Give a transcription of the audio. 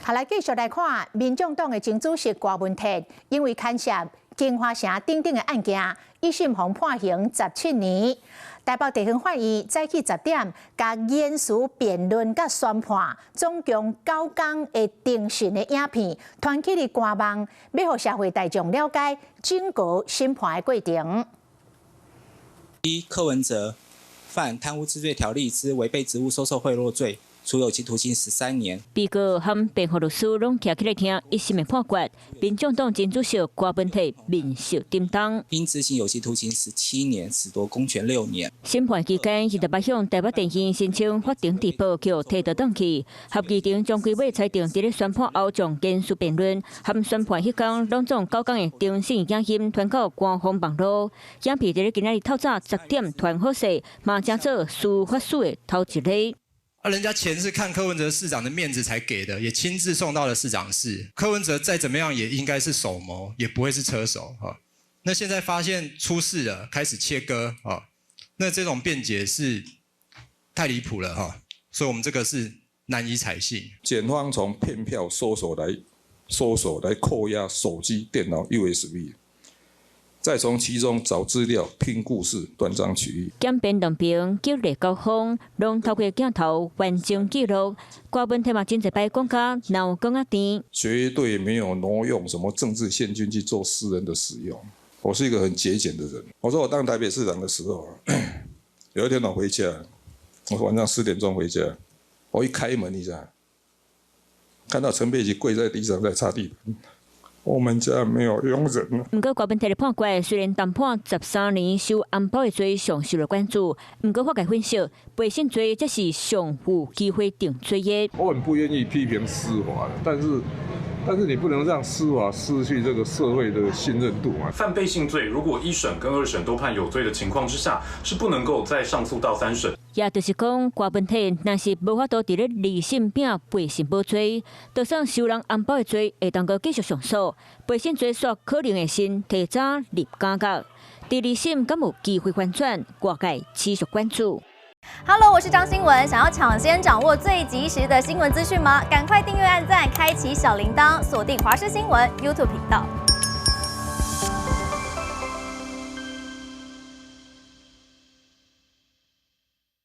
好，來繼續來看，民眾黨的前主席郭文鐵，因為牽涉京華城等等的案件，一審予判刑17年。台北地方法院早起10點，共言詞辯論佮宣判，總共9工的庭訊的影片，傳去佇官網，欲予社會大眾了解整個審判的過程。一柯文哲犯貪污治罪條例之違背職務收受賄賂罪，處有期徒刑13年。被告和辯護律師攏徛起來聽一審的判決。民眾黨前主席郭文鐵面色沉重。應執行有期徒刑十七年，褫奪公權6年。審判期間，伊就捌向台北電視申請法庭直播，予提倒轉去。合議庭將規尾裁定，佇咧宣判後將言詞辯論和宣判彼工，攏總9工的庭審影音傳到官方網路。影片佇咧今仔日透早10點傳好勢，嘛成做司法史的頭一例。啊，人家錢是看柯文哲市長的面子才給的，也親自送到了市長室。柯文哲再怎麼樣也應該是首謀，也不會是車手哈。那現在發現出事了，開始切割啊，那這種辯解是太離譜了哈，所以我們這個是難以採信。檢方從騙票搜索來搜索來扣押手機、電腦、USB。再從其中找資料拼故事，斷章取義。檢辯兩邊激烈交鋒，攏透過鏡頭完整記錄。郭文鐵嘛真濟擺講甲腦梗仔甜。絕對沒有挪用什麼政治獻金去做私人的使用。我是一個很節儉的人。我說我當台北市長的時候，有一天我回家，我晚上10點鐘回家，我一開門，你知道，看到陳佩琪跪在地上在擦地板。我們家沒有傭人。毋過郭文鐵的判決雖然重判13年收紅包的罪上受到關注，毋過法界分析，背信罪才是上有機會定罪的。我很不願意批評司法，但是你不能讓司法失去這個社會的信任度啊。犯背信罪，如果一審跟二審都判有罪的情況之下，是不能夠再上訴到三審。也就是講，郭文鐵若是無法度佇咧二審摒背信無罪，就算收人紅包的罪會當閣繼續上訴，背信罪煞可能會先提早入監獄。佇二審敢有機會翻轉？外界持續關注。 Hello，我是張新聞，想要搶先掌握最及時的新聞資訊嗎？趕快訂閱、按讚、開啟小鈴鐺，鎖定華視新聞 YouTube 頻道。